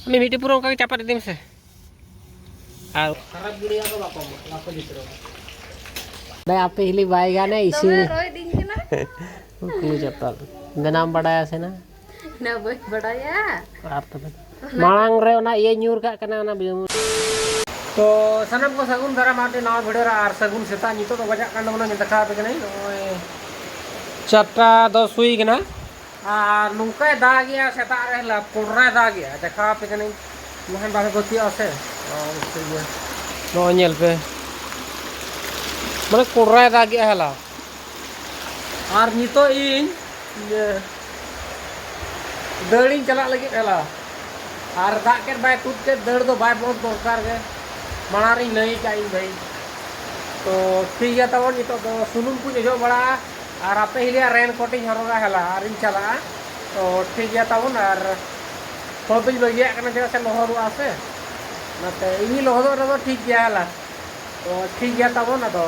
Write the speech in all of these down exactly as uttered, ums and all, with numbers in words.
ᱢᱤᱫᱴᱤᱡ ᱯᱩᱨᱟᱹ ᱚᱱᱠᱟ ᱜᱮ ᱪᱟᱯᱟᱫ ᱤᱫᱤ ᱢᱮᱥᱮ᱾ ᱟᱨ ᱠᱷᱟᱨᱟᱯ ᱜᱤᱰᱤᱭᱟ ᱠᱚ ᱵᱟᱠᱚ ᱮᱢᱚᱜ, ᱵᱟᱠᱚ ᱡᱩᱛ ᱨᱮᱦᱚᱸ᱾ ᱫᱟᱭ ᱟᱯᱮ ᱦᱤᱞᱤ ᱵᱟᱭ ᱜᱟᱱᱮ ᱤᱥᱤᱱ᱾ ᱫᱚᱢᱮ ᱨᱚᱭ ᱫᱤᱧ ᱠᱟᱱᱟ᱾ ᱩᱱᱠᱩ ᱪᱟᱯᱟᱫ ᱵᱮᱱᱟᱣ ᱵᱟᱰᱟᱭᱟ ᱥᱮ ᱱᱟ? ᱱᱟ ᱵᱟᱹᱧ ᱵᱟᱰᱟᱭᱟ᱾ ᱟᱨ ᱛᱚᱵᱮ ᱢᱟᱲᱟᱝ ᱨᱮ ᱚᱱᱟ ᱤᱭᱟᱹ ᱧᱩᱨ ᱠᱟᱜ ᱠᱟᱱᱟ ᱚᱱᱟ ᱵᱤᱭᱟᱹᱢ᱾ ᱛᱚ ᱥᱟᱱᱟᱢ ᱠᱚ ᱥᱟᱹᱜᱩᱱ ᱫᱟᱨᱟᱢ ᱟᱨ ᱢᱤᱫᱴᱮᱱ ᱱᱟᱣᱟ ᱵᱷᱤᱰᱤᱭᱳ ᱨᱮ ᱟᱨ ᱥᱟᱹᱜᱩᱱ ᱥᱮᱛᱟᱜ᱾ ᱱᱤᱛᱚᱜ ᱫᱚ ᱵᱟᱡᱟᱜ ᱠᱟᱱ ᱛᱟᱵᱚᱱᱟ, ᱧᱮᱞ ᱫᱮᱠᱷᱟᱣ ᱟᱯᱮ ᱠᱟᱹᱱᱟᱹᱧ, ᱱᱚᱜᱼᱚᱭ ᱪᱟᱨᱴᱟ ᱫᱚᱥ ᱦᱩᱭ ᱠᱟᱱᱟ᱾ ᱟᱨ ᱱᱚᱝᱠᱟᱭ ᱫᱟᱜᱮᱜᱼᱟ ᱥᱮᱛᱟᱜ ᱨᱮ, ᱦᱮᱞᱟ ᱠᱚᱰᱨᱟᱭ ᱫᱟᱜᱮᱜᱼᱟ, ᱫᱮᱠᱷᱟᱣ ᱟᱯᱮ ᱠᱟᱹᱱᱟᱹᱧ᱾ ᱵᱟᱠᱷᱟᱱ ᱵᱟᱯᱮ ᱯᱟᱹᱛᱭᱟᱹᱜᱼᱟ ᱥᱮ᱾ ᱚ, ᱴᱷᱤᱠ ᱜᱮᱭᱟ᱾ ᱱᱚᱜᱼᱚᱭ ᱧᱮᱞ ᱯᱮ, ᱢᱟᱱᱮ ᱠᱚᱰᱨᱟᱭ ᱫᱟᱜᱮᱜᱼᱟ ᱦᱮᱞᱟ᱾ ᱟᱨ ᱱᱤᱛᱚᱜ ᱤᱧ ᱤᱭᱟᱹ ᱫᱟᱹᱲᱤᱧ ᱪᱟᱞᱟᱜ ᱞᱟᱹᱜᱤᱫ ᱦᱮᱞᱟ᱾ ᱟᱨ ᱫᱟᱜ ᱠᱮᱫ ᱵᱟᱭ ᱛᱩᱫ ᱠᱮᱫ, ᱫᱟᱹᱲ ᱫᱚ ᱵᱟᱭ ᱵᱚᱱᱫ ᱫᱚᱨᱠᱟᱨ ᱜᱮ᱾ ᱢᱟᱲᱟᱝ ᱨᱤᱧ ᱞᱟᱹᱭ ᱠᱟᱜ ᱤᱧ ᱵᱷᱟᱹᱭ᱾ ᱛᱚ ᱴᱷᱤᱠ ᱜᱮᱭᱟ ᱛᱟᱵᱚᱱ, ᱱᱤᱛᱚᱜ ᱫᱚ ᱥᱩᱱᱩᱢ ᱠᱚᱧ ᱚᱡᱚᱜ ᱵᱟᱲᱟᱜᱼᱟ᱾ ᱟᱨ ᱟᱯᱮ ᱦᱤᱞᱤᱭᱟ ᱨᱮᱱ ᱠᱳᱴ ᱤᱧ ᱦᱚᱨᱚᱜᱟ ᱦᱮᱞᱟ ᱟᱨᱤᱧ ᱪᱟᱞᱟᱜᱼᱟ᱾ ᱛᱚ ᱴᱷᱤᱠ ᱜᱮᱭᱟ ᱛᱟᱵᱚᱱ, ᱟᱨ ᱦᱚᱲ ᱫᱚᱧ ᱵᱟᱹᱜᱤᱭᱟᱜ ᱠᱟᱱᱟ, ᱪᱮᱫᱟᱜ ᱥᱮ ᱞᱚᱦᱚᱫᱚᱜᱼᱟ ᱥᱮ᱾ ᱚᱱᱟᱛᱮ ᱤᱧᱤᱧ ᱞᱚᱦᱚᱫᱚᱜ ᱨᱮᱫᱚ ᱴᱷᱤᱠ ᱜᱮᱭᱟ ᱦᱮᱞᱟ᱾ ᱛᱚ ᱴᱷᱤᱠ ᱜᱮᱭᱟ ᱛᱟᱵᱚᱱ᱾ ᱟᱫᱚ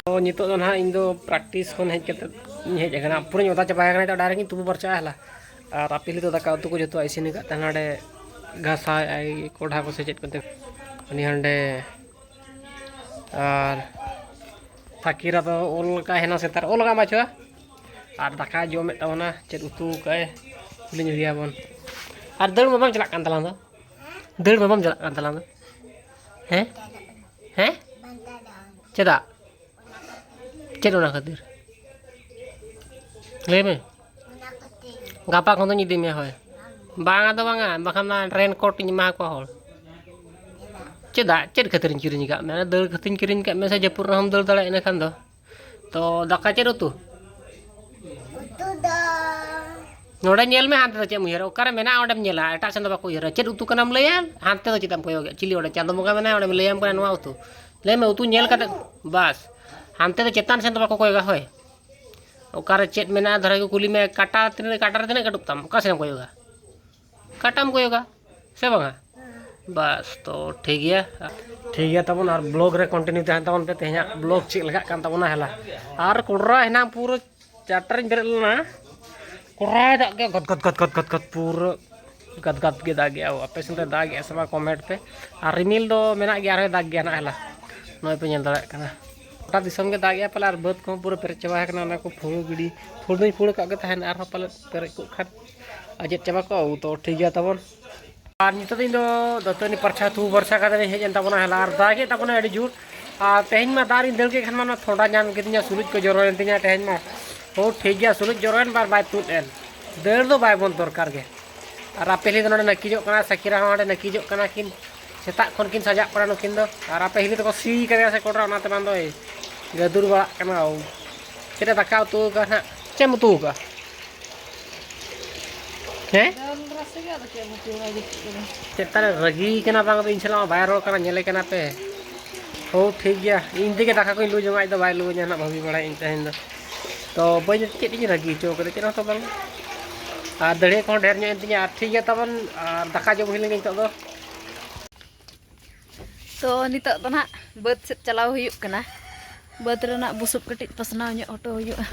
ᱛᱚ ᱱᱤᱛᱚᱜ ᱫᱚ ᱱᱟᱦᱟᱜ ᱤᱧ ᱫᱚ ᱯᱨᱮᱠᱴᱤᱥ ᱠᱷᱚᱱ ᱦᱮᱡ ᱠᱟᱛᱮ ᱤᱧ ᱦᱮᱡ ᱟᱠᱟᱱᱟ, ᱯᱩᱨᱟᱹᱧ ᱚᱫᱟ ᱪᱟᱵᱟ ᱟᱠᱟᱱᱟ᱾ ᱱᱤᱛᱚᱜ ᱰᱟᱭᱨᱮᱠᱴ ᱤᱧ ᱛᱩᱯᱩ ᱯᱷᱟᱨᱪᱟᱜᱼᱟ ᱦᱮᱞᱟ᱾ ᱟᱨ ᱟᱯᱮ ᱦᱤᱞᱤ ᱫᱚ ᱫᱟᱠᱟ ᱩᱛᱩ ᱠᱚ ᱡᱚᱛᱚᱣᱟᱜ ᱤᱥᱤᱱ ᱟᱠᱟᱫ ᱛᱟᱦᱮᱱᱟ, ᱱᱚᱰᱮ ᱜᱷᱟᱥᱟᱣ ᱮᱫ ᱟᱭ ᱠᱚᱰᱷᱟ ᱠᱚ ᱥᱮ ᱪᱮᱫ ᱠᱚᱛᱮ, ᱩᱱᱤ ᱦᱟᱸᱰᱮ᱾ ᱟᱨ ᱛᱷᱟᱹᱠᱤᱨᱟ ᱫᱚ ᱚᱞ ᱠᱟᱜ ᱦᱮᱱᱟ ᱥᱮᱛᱟᱨ ᱚᱞ ᱠᱟᱜ ᱢᱟᱪᱷᱟ᱾ ᱟᱨ ᱫᱟᱠᱟ ᱡᱚᱢᱮᱫ ᱛᱟᱵᱚᱱᱟ, ᱪᱮᱫ ᱩᱛᱩ ᱠᱟᱜᱼᱟᱭ ᱠᱩᱞᱤ ᱧᱚᱜᱮᱭᱟ ᱵᱚᱱ᱾ ᱟᱨ ᱫᱟᱹᱲ ᱢᱟ ᱵᱟᱢ ᱪᱟᱞᱟᱜ ᱠᱟᱱ ᱛᱟᱞᱟᱝ ᱫᱚ, ᱫᱟᱹᱲ ᱢᱟ ᱵᱟᱢ ᱪᱟᱞᱟᱜ ᱠᱟᱱ ᱛᱟᱞᱟᱝ ᱫᱚ᱾ ᱦᱮᱸ? ᱦᱮᱸ? ᱪᱮᱫᱟᱜ? ᱪᱮᱫ ᱚᱱᱟ ᱠᱷᱟᱹᱛᱤᱨ? ᱞᱟᱹᱭ ᱢᱮ᱾ ᱜᱟᱯᱟ ᱠᱷᱚᱱ ᱫᱚᱧ ᱤᱫᱤ ᱢᱮᱭᱟ, ᱦᱳᱭ᱾ ᱵᱟᱝ, ᱟᱫᱚ ᱵᱟᱝᱟ, ᱵᱟᱠᱷᱟᱱ ᱚᱱᱟ ᱨᱮᱱ ᱠᱳᱴ ᱤᱧ ᱮᱢᱟ ᱠᱚᱣᱟ ᱦᱚᱲ᱾ ᱪᱮᱫᱟᱜ? ᱪᱮᱫ ᱠᱷᱟᱹᱛᱤᱨᱤᱧ ᱠᱤᱨᱤᱧ ᱟᱠᱟᱫ ᱢᱮᱭᱟ? ᱫᱟᱹᱲ ᱠᱷᱟᱹᱛᱤᱨᱤᱧ ᱠᱤᱨᱤᱧ ᱟᱠᱟᱫ ᱢᱮᱭᱟ ᱥᱮ ᱡᱟᱹᱯᱩᱫ ᱨᱮᱦᱚᱸᱢ ᱫᱟᱹᱲ ᱫᱟᱲᱮᱭᱟᱜᱼᱟ ᱤᱱᱟᱹ ᱠᱷᱟᱱ ᱫᱚ? ᱛᱚ ᱫᱟᱠᱟ ᱪᱮᱫ ᱩᱛᱩ? ᱩᱛᱩ ᱫᱚ ᱱᱚᱰᱮ ᱧᱮᱞ ᱢᱮ, ᱦᱟᱱᱛᱮ ᱫᱚ ᱪᱮᱫ ᱮᱢ ᱩᱭᱦᱟᱹᱨᱟ? ᱚᱠᱟᱨᱮ ᱢᱮᱱᱟᱜᱼᱟ ᱚᱸᱰᱮᱢ ᱧᱮᱞᱟ, ᱮᱴᱟᱜ ᱥᱮᱱ ᱫᱚ ᱵᱟᱠᱚ ᱩᱭᱦᱟᱹᱨᱟ᱾ ᱪᱮᱫ ᱩᱛᱩ ᱠᱟᱱᱟᱢ ᱞᱟᱹᱭᱟ? ᱦᱟᱱᱛᱮ ᱫᱚ ᱪᱮᱫᱟᱜ ᱮᱢ ᱠᱚᱭᱚᱜᱮᱫ? ᱪᱤᱞᱤ ᱚᱸᱰᱮ ᱪᱟᱸᱫᱚ ᱵᱚᱸᱜᱟ ᱢᱮᱱᱟᱭᱟ ᱚᱸᱰᱮᱢ ᱞᱟᱹᱭᱟᱢ ᱠᱟᱱᱟ ᱱᱚᱣᱟ ᱩᱛᱩ? ᱞᱟᱹᱭ ᱢᱮ, ᱩᱛᱩ ᱧᱮᱞ ᱠᱟᱛᱮ ᱵᱟᱥ᱾ ᱦᱟᱱᱛᱮ ᱫᱚ ᱪᱮᱛᱟᱱ ᱥᱮᱱ ᱫᱚ ᱵᱟᱠᱚ ᱠᱚᱭᱚᱜᱟ, ᱦᱳᱭ᱾ ᱚᱠᱟᱨᱮ ᱪᱮᱫ ᱢᱮᱱᱟᱜᱼᱟ ᱫᱷᱟᱨᱟ ᱠᱚ ᱠᱩᱞᱤ ᱢᱮ, ᱠᱟᱴᱟ ᱛᱤᱱᱟᱹᱜ, ᱠᱟᱴᱟ ᱨᱮ ᱛᱤᱱᱟᱹᱜ ᱠᱟᱹᱴᱩᱵ ᱛᱟᱢ? ᱚᱠᱟ ᱥᱮᱱ ᱮᱢ ᱠᱚᱭᱚᱜᱟ? ᱠᱟᱴᱟᱢ ᱠᱚᱭᱚᱜᱟ, ᱥᱮ ᱵᱟᱝᱟ? ᱵᱟᱥ, ᱛᱚ ᱴᱷᱤᱠ ᱜᱮᱭᱟ᱾ ᱴᱷᱤᱠ ᱜᱮᱭᱟ ᱛᱟᱵᱚᱱ, ᱟᱨ ᱵᱞᱚᱜ ᱨᱮ ᱠᱚᱱᱴᱤᱱᱤᱭᱩ ᱛᱟᱦᱮᱱ ᱛᱟᱵᱚᱱ ᱯᱮ᱾ ᱛᱮᱦᱮᱧᱟᱜ ᱵᱞᱚᱜ ᱪᱮᱫ ᱞᱮᱠᱟᱜ ᱠᱟᱱ ᱛᱟᱵᱚᱱᱟ ᱦᱮᱞᱟ᱾ ᱟᱨ ᱠᱚᱰᱨᱟ ᱦᱮᱱᱟᱝ ᱯᱩᱨᱟᱹ ᱪᱟᱨᱴᱟ ᱨᱤᱧ ᱵᱮᱨᱮᱫ ᱞᱮᱱᱟ, ᱠᱚᱰᱨᱟᱭ ᱫᱟᱜ ᱜᱮ ᱜᱚᱫ ᱜᱚᱫ ᱜᱚᱫ ᱜᱚᱫ ᱜᱚᱫ ᱯᱩᱨᱟᱹ ᱜᱟᱫ ᱜᱟᱫ ᱜᱮ ᱫᱟᱜᱮᱜᱼᱟ᱾ ᱟᱯᱮ ᱥᱮᱱ ᱫᱚ ᱫᱟᱜᱮᱜᱼᱟ ᱥᱮ ᱵᱟᱝ, ᱠᱚᱢᱮᱱᱴ ᱯᱮ᱾ ᱟᱨ ᱨᱤᱢᱤᱞ ᱫᱚ ᱢᱮᱱᱟᱜ ᱜᱮᱭᱟ, ᱟᱨᱦᱚᱸᱭ ᱫᱟᱜ ᱜᱮᱭᱟ ᱱᱟᱜ, ᱦᱮᱞᱟ᱾ ᱱᱚᱜᱼᱚᱭ ᱯᱮ ᱧᱮᱞ ᱫᱟᱲᱮᱭᱟᱜ ᱠᱟᱱᱟ, ᱜᱚᱴᱟ ᱫᱤᱥᱚᱢ ᱜᱮ ᱫᱟᱜᱮᱜᱼᱟ ᱯᱟᱞᱮ᱾ ᱟᱨ ᱵᱟᱹᱫᱽ ᱠᱚᱦᱚᱸ ᱯᱩᱨᱟᱹ ᱯᱮᱨᱮᱡ ᱪᱟᱵᱟ ᱟᱠᱟᱱᱟ, ᱚᱱᱟ ᱠᱚ ᱯᱷᱩᱲ ᱜᱤᱰᱤ, ᱯᱷᱩᱲ ᱫᱚᱧ ᱯᱷᱩᱲ ᱟᱠᱟᱫ ᱜᱮ ᱛᱟᱦᱮᱱ, ᱟᱨᱦᱚᱸ ᱯᱟᱞᱮ ᱯᱮᱨᱮᱡ ᱠᱚᱜ ᱠᱷᱟᱱ ᱟᱸᱡᱮᱫ ᱪᱟᱵᱟ ᱠᱚᱜᱼᱟ᱾ ᱛᱚ ᱴᱷᱤᱠ ᱜᱮᱭᱟ ᱛᱟᱵᱚᱱ᱾ ᱟᱨ ᱱᱤᱛᱚᱜ ᱫᱚ ᱤᱧ ᱫᱚ ᱫᱟᱹᱛᱟᱹᱱᱤ ᱯᱟᱨᱪᱷᱟ ᱛᱩᱯᱩ ᱯᱟᱨᱪᱷᱟ ᱠᱟᱛᱮ ᱞᱤᱧ ᱦᱮᱡ ᱮᱱ ᱛᱟᱵᱚᱱᱟ, ᱦᱮᱞᱟ᱾ ᱟᱨ ᱫᱟᱜᱮᱫ ᱛᱟᱵᱚᱱᱟ ᱟᱹᱰᱤ ᱡᱳᱨ᱾ ᱟᱨ ᱛᱮᱦᱮᱧ ᱢᱟ ᱫᱟᱜ ᱨᱤᱧ ᱫᱟᱹᱲ ᱠᱮᱫ ᱠᱷᱟᱱ ᱢᱟ ᱚᱱᱟ ᱛᱷᱚᱱᱰᱟ ᱧᱟᱢ ᱠᱤᱫᱤᱧᱟ, ᱥᱩᱞᱩᱡ ᱠᱚ ᱡᱚᱨᱚᱭᱮᱱ ᱛᱤᱧᱟ ᱛᱮᱦᱮᱧ ᱢᱟ᱾ ᱦᱳ ᱴᱷᱤᱠ ᱜᱮᱭᱟ, ᱥᱩᱞᱩᱡ ᱡᱚᱨᱚᱭᱮᱱ ᱵᱟᱨ ᱵᱟᱭ ᱛᱩᱫ ᱮᱱ, ᱫᱟᱹᱲ ᱫᱚ ᱵᱟᱭ ᱵᱚᱱᱫ ᱫᱚᱨᱠᱟᱨ ᱜᱮ᱾ ᱟᱨ ᱟᱯᱮ ᱦᱤᱞᱤ ᱫᱚ ᱱᱚᱰᱮ ᱱᱟᱹᱠᱤᱡᱚᱜ ᱠᱟᱱᱟ, ᱥᱟᱠᱤᱨᱟ ᱦᱚᱸ ᱦᱟᱸᱰᱮ ᱱᱟᱹᱠᱤᱡᱚᱜ ᱠᱟᱱᱟ ᱠᱤᱱ, ᱥᱮᱛᱟᱜ ᱠᱷᱚᱱ ᱠᱤᱱ ᱥᱟᱡᱟᱜ ᱠᱟᱱᱟ ᱱᱩᱠᱤᱱ ᱫᱚ᱾ ᱟᱨ ᱟᱯᱮ ᱦᱤᱞᱤ ᱫᱚᱠᱚ ᱥᱤ ᱠᱟᱫᱮᱭᱟ ᱥᱮ ᱠᱚᱰᱨᱟ, ᱚᱱᱟᱛᱮ ᱵᱟᱝ ᱫᱚ ᱜᱟᱹᱫᱩᱨ ᱵᱟᱲᱟᱜ ᱠᱟᱱᱟ᱾ ᱪᱮᱫ ᱮ ᱫᱟᱠᱟ ᱩᱛᱩ ᱟᱠᱟᱫ ᱦᱟᱸᱜ? ᱪᱮᱫ ᱮᱢ ᱩᱛᱩ ᱟᱠᱟᱫ? ᱦᱮᱸ? ᱫᱟᱹᱞ ᱨᱟᱥᱮ ᱜᱮ, ᱟᱫᱚ ᱪᱮᱫ ᱮᱢ ᱩᱛᱩᱭᱟ, ᱡᱟᱹᱯᱩᱫ ᱠᱟᱱᱟ᱾ ᱪᱮᱫ ᱛᱟᱞᱮ ᱨᱟᱹᱜᱤ ᱠᱟᱱᱟ ᱵᱟᱝ ᱫᱚ ᱤᱧ ᱥᱟᱞᱟᱜ ᱢᱟ ᱵᱟᱭ ᱨᱚᱲ ᱠᱟᱱᱟ, ᱧᱮᱞᱮ ᱠᱟᱱᱟ ᱯᱮ᱾ ᱦᱳ ᱴᱷᱤᱠ ᱜᱮᱭᱟ, ᱤᱧ ᱛᱮᱜᱮ ᱫᱟᱠᱟ ᱠᱚᱧ ᱞᱩ ᱡᱚᱝᱟ, ᱟᱡ ᱫᱚ ᱵᱟᱭ ᱞᱩ ᱟᱹᱧᱟ ᱱᱟᱜ, ᱵᱷᱟᱹᱵᱤ ᱵᱟᱲᱟᱭᱟᱹᱧ ᱛᱮᱦᱮᱧ ᱫᱚ᱾ ᱛᱚ ᱵᱟᱹᱧ, ᱪᱮᱫ ᱤᱧ ᱨᱟᱹᱜᱤ ᱦᱚᱪᱚ ᱠᱟᱫᱟ, ᱪᱮᱫ ᱦᱚᱸ ᱛᱚ ᱵᱟᱝ᱾ ᱟᱨ ᱫᱟᱹᱲᱦᱤ ᱠᱚᱦᱚᱸ ᱰᱷᱮᱨ ᱧᱚᱜ ᱮᱱ ᱛᱤᱧᱟ᱾ ᱟᱨ ᱴᱷᱤᱠ ᱜᱮᱭᱟ ᱛᱟᱵᱚᱱ, ᱟᱨ ᱫᱟᱠᱟ ᱡᱚᱢ ᱦᱩᱭ ᱞᱮᱱ ᱜᱮ ᱱᱤᱛᱚᱜ ᱫᱚ᱾ ᱛᱚ ᱱᱤᱛᱚᱜ ᱫᱚ ᱱᱟᱦᱟᱜ ᱵᱟᱹᱫᱽ ᱥᱮᱫ ᱪᱟᱞᱟᱣ ᱦᱩᱭᱩᱜ ᱠᱟᱱᱟ᱾ ᱵᱟᱹᱫᱽ ᱨᱮᱱᱟᱜ ᱵᱩᱥᱩᱵ ᱠᱟᱹᱴᱤᱡ ᱯᱟᱥᱱᱟᱣ ᱧᱚᱜ ᱦᱚᱴᱚ ᱦᱩᱭᱩᱜᱼᱟ᱾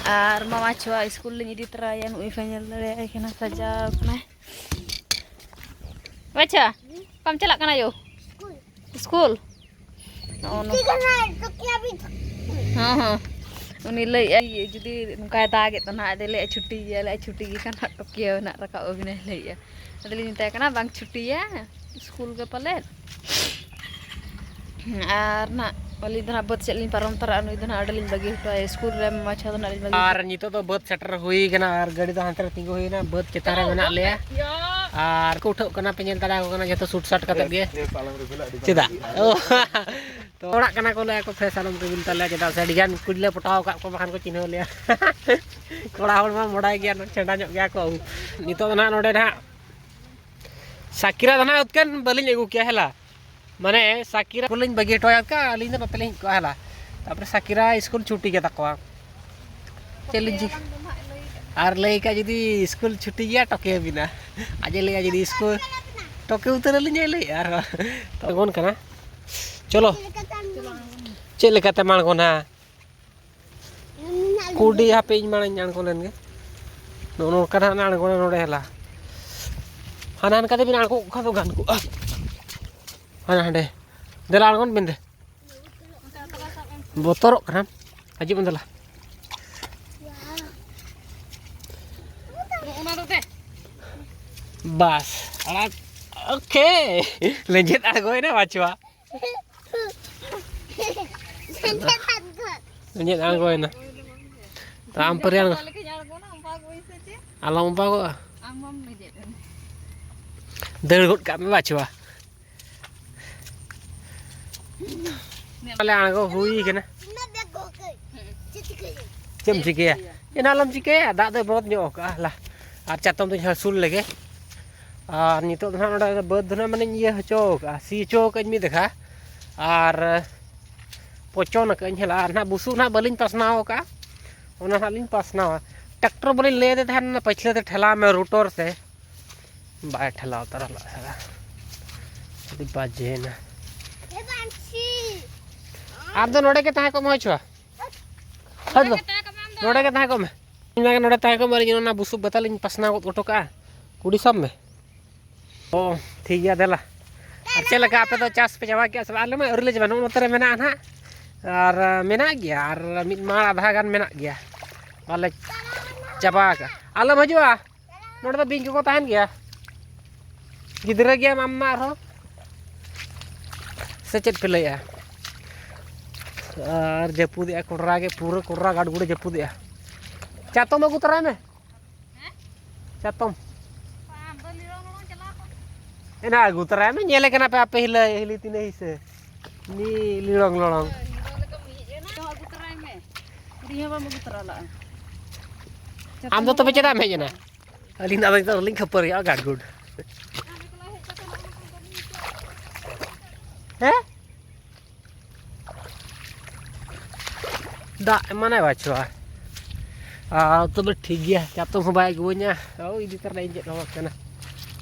ᱟᱨ ᱢᱟᱢᱟ ᱪᱷᱩᱣᱟ ᱥᱠᱩᱞ ᱞᱤᱧ ᱤᱫᱤ ᱛᱚᱨᱟᱭᱟ, ᱱᱩᱭ ᱯᱮ ᱧᱮᱞ ᱫᱟᱲᱮᱭᱟᱭ ᱠᱟᱱᱟ, ᱥᱟᱡᱟᱣ ᱠᱟᱱᱟᱭ᱾ ᱟᱪᱪᱷᱟ, ᱚᱠᱟᱢ ᱪᱟᱞᱟᱜ ᱠᱟᱱᱟ ᱭᱳ? ᱥᱠᱩᱞ? ᱱᱚᱜᱼᱚ ᱱᱚ- ᱴᱷᱤᱠ ᱟᱪᱷᱮ, ᱴᱳᱠᱤᱭᱟ ᱵᱷᱤ ᱦᱚᱸ, ᱦᱚᱸ᱾ ᱩᱱᱤ ᱞᱟᱹᱭᱮᱫᱼᱟᱭ, ᱡᱩᱫᱤ ᱱᱚᱝᱠᱟᱭ ᱫᱟᱜᱮᱫ ᱫᱚ ᱱᱟᱦᱟᱜ, ᱟᱫᱚᱭ ᱞᱟᱹᱭᱮᱫᱼᱟ, "ᱪᱷᱩᱴᱤ ᱜᱮᱭᱟᱞᱮ, ᱪᱷᱩᱴᱤ ᱜᱮ ᱠᱷᱟᱱ ᱦᱟᱸᱜ ᱴᱳᱠᱤᱭᱟ ᱱᱟᱦᱟᱜ ᱨᱟᱠᱟᱵ ᱟᱹᱵᱤᱱᱟᱭ," ᱞᱟᱹᱭᱮᱫᱼᱟ᱾ ᱟᱫᱚᱞᱤᱧ ᱢᱮᱛᱟᱭ ᱠᱟᱱᱟ, "ᱵᱟᱝ ᱪᱷᱩᱴᱤᱭᱟ, ᱥᱠᱩᱞ ᱜᱮ ᱯᱟᱞᱮᱫ?" ᱟᱨ ᱱᱟᱜ ᱟᱹᱞᱤᱧ ᱫᱚ ᱱᱟᱜ ᱵᱟᱹᱫᱽ ᱥᱮᱫ ᱞᱤᱧ ᱯᱟᱨᱚᱢ ᱛᱚᱨᱟᱜᱼᱟ, ᱱᱩᱭ ᱫᱚ ᱱᱟᱜ ᱚᱸᱰᱮ ᱞᱤᱧ ᱵᱟᱹᱜᱤ ᱦᱚᱴᱚ ᱟᱭᱟ᱾ ᱥᱠᱩᱞ ᱨᱮ ᱢᱟᱪᱷᱟ ᱫᱚ ᱱᱟᱜ ᱞᱤᱧ ᱵᱟᱹᱜᱤ ᱟᱨ ᱱᱤᱛᱚᱜ ᱫᱚ ᱵᱟᱹᱫᱽ ᱥᱮᱴᱮᱨ ᱦᱩᱭ ᱠᱟᱱᱟ ᱟᱨ ᱜᱟᱹᱰᱤ ᱫᱚ ᱦᱟᱱᱛᱮ ᱨᱮ ᱛᱤᱸᱜᱩ ᱦᱩᱭᱱᱟ, ᱵᱟᱹᱫᱽ ᱪᱮᱛᱟᱱ ᱨᱮ ᱢᱮᱱᱟᱜ ᱞᱮᱭᱟ᱾ ᱟᱨ ᱠᱚ ᱩᱴᱷᱟᱹᱜ ᱠᱟᱱᱟ, ᱯᱮ ᱧᱮᱞ ᱫᱟᱲᱮᱭᱟᱠᱚ ᱠᱟᱱᱟ, ᱡᱚᱛᱚ ᱥᱩᱴ ᱥᱟᱴ ᱠᱟᱛᱮ ᱜᱮ᱾ ᱪᱮᱫᱟᱜ? ᱚ᱾ ᱛᱚ ᱚᱲᱟᱜ ᱠᱟᱱᱟ ᱠᱚ, ᱞᱟᱹᱭᱟ ᱠᱚ, "ᱯᱷᱮᱥ ᱟᱞᱚᱢ ᱨᱤᱵᱤᱞ ᱛᱟᱞᱮᱭᱟ, ᱪᱮᱫᱟᱜ ᱥᱮ ᱟᱹᱰᱤ ᱜᱟᱱ ᱠᱩᱲᱤ ᱞᱮ ᱯᱚᱴᱟᱣ ᱟᱠᱟᱫ ᱠᱚ, ᱵᱟᱠᱷᱟᱱ ᱠᱚ ᱪᱤᱱᱦᱟᱹᱣ ᱞᱮᱭᱟ᱾" ᱠᱚᱲᱟ ᱦᱚᱲ ᱢᱟ ᱢᱚᱰᱟᱭ ᱜᱮᱭᱟ, ᱪᱷᱮᱸᱰᱟ ᱧᱚᱜ ᱜᱮᱭᱟ ᱠᱚ᱾ ᱱᱤᱛᱚᱜ ᱫᱚ ᱱᱟᱦᱟᱜ ᱱᱚᱰᱮ ᱱᱟᱦᱟᱜ ᱥᱟᱠᱤᱨᱟ ᱫᱚ ᱱᱟᱦᱟᱜ ᱩᱛᱠᱟᱹᱱ ᱵᱟᱹᱞᱤᱧ ᱟᱹᱜᱩ ᱠᱮᱭᱟ, ᱦᱮᱞᱟ᱾ ᱢᱟᱱᱮ ᱥᱟᱠᱤᱨᱟ ᱠᱚᱞᱤᱧ ᱵᱟᱹᱜᱤ ᱦᱚᱴᱚ ᱟᱭᱟ, ᱟᱹᱞᱤᱧ ᱫᱚ ᱱᱚᱛᱮ ᱞᱤᱧ ᱦᱮᱡ ᱠᱚᱜᱼᱟ, ᱦᱮᱞᱟ᱾ ᱛᱟᱨᱯᱚᱨᱮ ᱥᱟᱠᱤᱨᱟ ᱥᱠᱩᱞ ᱪᱷᱩᱴᱤ ᱜᱮ ᱛᱟᱠᱚᱣᱟ᱾ ᱪᱮᱫ ᱞᱤᱧ ᱪᱤᱠᱟᱹ-, ᱟᱨ ᱞᱟᱹᱭ ᱠᱟᱜ, ᱡᱩᱫᱤ ᱥᱠᱩᱞ ᱪᱷᱩᱴᱤ ᱜᱮᱭᱟ, ᱴᱚᱠᱮ ᱟᱹᱵᱤᱱᱟ᱾ ᱟᱡ ᱮ ᱞᱟᱹᱭᱟ, ᱡᱩᱫᱤ ᱥᱠᱩᱞ ᱴᱚᱠᱮ ᱩᱛᱟᱹᱨ ᱟᱹᱞᱤᱧ ᱟᱭ ᱞᱟᱹᱭᱮᱫᱼᱟ ᱟᱨᱦᱚᱸ᱾ ᱛᱚ ᱟᱬᱜᱚᱱ ᱠᱟᱱᱟ᱾ ᱪᱚᱞᱚ᱾ ᱪᱮᱫ ᱞᱮᱠᱟᱛᱮᱢ ᱟᱬᱜᱚᱱᱟ? ᱠᱩᱰᱤ, ᱦᱟᱯᱮ ᱤᱧ ᱢᱟᱲᱟᱝ ᱤᱧ ᱟᱬᱜᱚ ᱞᱮᱱ ᱜᱮ᱾ ᱱᱚᱜᱼᱚ ᱱᱚᱝᱠᱟ ᱱᱟᱦᱟᱜ ᱟᱬᱜᱚᱱᱟ ᱱᱚᱰᱮ, ᱦᱮᱞᱟ᱾ ᱦᱟᱱᱟ ᱦᱟᱱᱠᱟ ᱛᱮᱵᱤᱱ ᱟᱬᱜᱚ ᱠᱚᱜ ᱠᱷᱟᱱ ᱫᱚ ᱜᱟᱱ ᱠᱚᱜᱼᱟ᱾ ᱦᱟᱱᱟ ᱦᱟᱸᱰᱮ᱾ ᱫᱮᱞᱟ ᱟᱬᱜᱚᱱ ᱵᱤᱱ ᱫᱮ᱾ ᱵᱚᱛᱚᱨᱚᱜ ᱠᱟᱱᱟᱢ? ᱦᱤᱡᱩᱜ ᱢᱮ ᱫᱮᱞᱟ᱾ ᱵᱟᱥ, ᱟᱲᱟᱜ᱾ ᱳᱠᱮ᱾ ᱞᱮᱸᱡᱮᱫ ᱟᱬᱜᱚᱭᱮᱱᱟ ᱵᱟᱪᱷᱣᱟ᱾ ᱞᱮᱸᱡᱮᱫ ᱟᱬᱜᱚᱭᱮᱱᱟ᱾ ᱛᱚ ᱟᱢ ᱯᱟᱹᱨᱤ ᱟᱬᱜᱚ᱾ ᱟᱞᱚᱢ ᱚᱵᱟᱜᱚᱜᱼᱟ᱾ ᱫᱟᱹᱲ ᱜᱚᱫ ᱠᱟᱜ ᱢᱮ ᱵᱟᱪᱷᱣᱟ᱾ ᱛᱟᱦᱞᱮ ᱟᱬᱜᱚ ᱦᱩᱭ ᱠᱟᱱᱟ᱾ ᱪᱮᱫ ᱮᱢ ᱪᱤᱠᱟᱹᱭᱟ? ᱪᱮᱫ ᱦᱚᱸ ᱟᱞᱚᱢ ᱪᱤᱠᱟᱹᱭᱟ, ᱫᱟᱜ ᱫᱚᱭ ᱵᱚᱱᱫ ᱧᱚᱜ ᱠᱟᱜᱼᱟ, ᱦᱚᱞᱟ᱾ ᱟᱨ ᱪᱟᱛᱚᱢ ᱫᱚᱧ ᱦᱟᱹᱥᱩᱨ ᱞᱮᱜᱮ᱾ ᱟᱨ ᱱᱤᱛᱚᱜ ᱫᱚ ᱱᱟᱦᱟᱜ ᱱᱚᱰᱮ ᱵᱟᱹᱫᱽ ᱫᱚ ᱱᱟᱦᱟᱜ ᱢᱟᱱᱮᱧ ᱤᱭᱟᱹ ᱦᱚᱪᱚ ᱠᱟᱜᱼᱟ, ᱥᱤ ᱦᱚᱪᱚ ᱠᱟᱜᱼᱟᱹᱧ ᱢᱤᱫ ᱫᱮᱠᱷᱟ᱾ ᱟᱨ ᱯᱚᱪᱚᱱ ᱟᱠᱟᱫᱟᱹᱧ ᱦᱚᱞᱟ, ᱟᱨ ᱱᱟᱦᱟᱜ ᱵᱩᱥᱩᱵ ᱱᱟᱦᱟᱜ ᱵᱟᱹᱞᱤᱧ ᱯᱟᱥᱱᱟᱣ ᱟᱠᱟᱫᱼᱟ, ᱚᱱᱟ ᱱᱟᱦᱟᱜ ᱞᱤᱧ ᱯᱟᱥᱱᱟᱣᱟ᱾ ᱴᱨᱟᱠᱴᱚᱨ ᱵᱚᱞᱮᱧ ᱞᱟᱹᱭ ᱟᱫᱮ ᱛᱟᱦᱮᱱ, ᱚᱱᱟ ᱯᱟᱹᱪᱷᱞᱟᱹ ᱛᱮ ᱴᱷᱮᱞᱟᱣ ᱢᱮ ᱨᱩᱴᱚᱨ ᱛᱮ, ᱵᱟᱭ ᱴᱷᱮᱞᱟᱣ ᱛᱟᱨᱟ ᱞᱮᱫᱼᱟ ᱥᱟᱞᱟ᱾ ᱟᱹᱰᱤ ᱵᱟᱡᱮᱭᱮᱱᱟ᱾ ᱟᱢ ᱫᱚ ᱱᱚᱰᱮ ᱜᱮ ᱛᱟᱦᱮᱸ ᱠᱚᱜ ᱢᱮ ᱦᱳᱭ ᱪᱚ᱾ ᱦᱳᱭ ᱫᱚ᱾ ᱱᱚᱰᱮ ᱜᱮ ᱛᱟᱦᱮᱸ ᱠᱚᱜ ᱢᱮ᱾ ᱤᱧ ᱢᱮᱱᱟ ᱱᱚᱰᱮ ᱛᱟᱦᱮᱸ ᱠᱚᱜ ᱢᱮ, ᱟᱨ ᱤᱧ ᱚᱱᱟ ᱵᱩᱥᱩᱵ ᱵᱟᱛᱟ ᱞᱤᱧ ᱯᱟᱥᱱᱟᱣ ᱜᱚᱫ ᱦᱚᱴᱚ ᱠᱟᱜᱼᱟ᱾ ᱠᱩᱰᱤ ᱥᱟᱵ ᱢᱮ᱾ ᱚ, ᱴᱷᱤᱠ ᱜᱮᱭᱟ, ᱫᱮᱞᱟ᱾ ᱟᱨ ᱪᱮᱫ ᱞᱮᱠᱟ, ᱟᱯᱮ ᱫᱚ ᱪᱟᱥ ᱯᱮ ᱪᱟᱵᱟ ᱠᱮᱜᱼᱟ ᱥᱮ ᱵᱟᱝ? ᱟᱞᱮ ᱢᱟ ᱟᱹᱣᱨᱤ ᱞᱮ ᱪᱟᱵᱟᱭᱟ, ᱱᱚᱜᱼᱚ ᱱᱚᱛᱮ ᱨᱮ ᱢᱮᱱᱟᱜᱼᱟ ᱱᱟᱦᱟᱜ᱾ ᱟᱨ, ᱢᱮᱱᱟᱜ ᱜᱮᱭᱟ, ᱟᱨ ᱢᱤᱫ ᱢᱟᱲ ᱟᱫᱷᱟ ᱜᱟᱱ ᱢᱮᱱᱟᱜ ᱜᱮᱭᱟ, ᱵᱟᱞᱮ ᱪᱟᱵᱟ ᱟᱠᱟᱜᱼᱟ᱾ ᱟᱞᱚᱢ ᱦᱤᱡᱩᱜᱼᱟ᱾ ᱱᱚᱰᱮ ᱫᱚ ᱵᱤᱧ ᱠᱚᱠᱚ ᱛᱟᱦᱮᱱ ᱜᱮᱭᱟ᱾ ᱜᱤᱫᱽᱨᱟᱹ ᱜᱮᱭᱟᱢ ᱟᱢ ᱢᱟ ᱟᱨᱦᱚᱸ᱾ ᱥᱮ ᱪᱮᱫ ᱯᱮ ᱞᱟᱹᱭᱮᱜᱼᱟ? ᱟᱨ ᱡᱟᱹᱯᱩᱫᱮᱜᱼᱟ ᱠᱚᱰᱨᱟ ᱜᱮ, ᱯᱩᱨᱟᱹ ᱠᱚᱰᱨᱟ ᱜᱟᱰᱜᱩᱲᱮ ᱡᱟᱹᱯᱩᱫᱮᱜᱼᱟ᱾ ᱪᱟᱛᱚᱢ ᱟᱹᱜᱩ ᱛᱚᱨᱟᱭ ᱢᱮ᱾ ᱪᱟᱛᱚᱢ᱾ ᱮᱱᱟ ᱟᱹᱜᱩ ᱛᱚᱨᱟᱭ ᱢᱮ, ᱧᱮᱞᱮ ᱠᱟᱱᱟ ᱯᱮ ᱟᱯᱮ ᱦᱤᱞᱟᱹ ᱦᱤᱞᱤ ᱛᱤᱱᱟᱹ ᱦᱤᱥᱟᱹ᱾ ᱱᱤ ᱞᱤᱲᱚᱝ ᱞᱚᱲᱚᱝ᱾ ᱟᱹᱜᱩ ᱛᱚᱨᱟᱭ ᱢᱮ᱾ ᱠᱩᱲᱤ ᱦᱚᱸ ᱵᱟᱢ ᱟᱹᱜᱩ ᱛᱚᱨᱟ ᱞᱟᱜᱼᱟ᱾ ᱟᱢ ᱫᱚ ᱛᱚᱵᱮ ᱪᱮᱫᱟᱜ ᱮᱢ ᱦᱮᱡ ᱮᱱᱟ? ᱟᱹᱞᱤᱧ ᱫᱚ ᱟᱫᱚ ᱱᱤᱛᱚᱜ ᱞᱤᱧ ᱠᱷᱟᱹᱯᱟᱹᱨᱤᱜᱼᱟ, ᱜᱟᱰᱜᱩᱰ᱾ ᱦᱮᱸ? ᱫᱟᱜ ᱮᱢᱟᱱᱟᱭ ᱵᱟᱪᱷᱚᱣᱟ᱾ ᱟᱨ ᱛᱚᱵᱮ ᱴᱷᱤᱠ ᱜᱮᱭᱟ, ᱪᱟᱛᱚᱢ ᱦᱚᱸ ᱵᱟᱭ ᱟᱹᱜᱩᱣᱟᱹᱧᱟ᱾ ᱳᱭ ᱤᱫᱤ ᱛᱟᱨᱟᱭ ᱤᱧ ᱪᱮᱫ ᱦᱚᱸ ᱵᱟᱝ ᱠᱟᱱᱟ᱾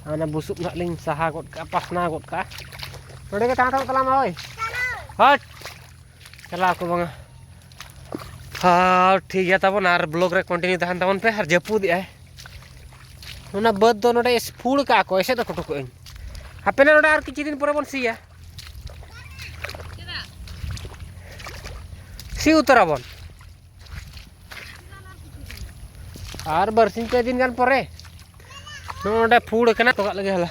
ᱟᱨ ᱚᱱᱟ ᱵᱩᱥᱩᱵ ᱱᱟᱦᱟᱜ ᱞᱤᱧ ᱥᱟᱦᱟ ᱜᱚᱫ ᱠᱟᱜᱼᱟ, ᱯᱟᱥᱱᱟᱣ ᱜᱚᱫ ᱠᱟᱜᱼᱟ᱾ ᱱᱚᱰᱮ ᱜᱮ ᱛᱟᱦᱮᱸ ᱦᱟᱛᱟᱲ ᱛᱟᱞᱟᱝ ᱢᱮ ᱳᱭ᱾ ᱦᱟᱴ᱾ ᱪᱟᱞᱟᱜ ᱟᱠᱚ ᱵᱟᱝᱟ᱾ ᱦᱮᱸ, ᱴᱷᱤᱠ ᱜᱮᱭᱟ ᱛᱟᱵᱚᱱ, ᱟᱨ vlog ᱨᱮ continue ᱛᱟᱦᱮᱱ ᱛᱟᱵᱚᱱ ᱯᱮ᱾ ᱟᱨ ᱡᱟᱹᱯᱩᱫ ᱮᱜᱼᱟᱭ, ᱚᱱᱟ ᱵᱟᱹᱫᱽ ᱫᱚ ᱱᱚᱰᱮ ᱯᱷᱩᱲ ᱠᱟᱜᱼᱟ ᱠᱚ, ᱮᱥᱮᱫ ᱦᱚᱴᱚ ᱠᱟᱜ ᱟᱹᱧ᱾ ᱦᱟᱯᱮ ᱱᱟ, ᱱᱚᱰᱮ ᱟᱨ ᱠᱤᱪᱷᱩ ᱫᱤᱱ ᱯᱚᱨᱮ ᱵᱚᱱ ᱥᱤᱭᱟ, ᱥᱤ ᱩᱛᱟᱹᱨᱟᱵᱚᱱ᱾ ᱟᱨ ᱵᱟᱨᱥᱤᱧ ᱯᱮ ᱫᱤᱱ ᱜᱟᱱ ᱯᱚᱨᱮ ᱱᱚᱜᱼᱚ ᱱᱚᱰᱮ ᱯᱷᱩᱲ ᱠᱟᱱᱟ, ᱛᱚᱜᱟᱜ ᱞᱟᱹᱜᱤᱫ ᱦᱟᱞᱟ᱾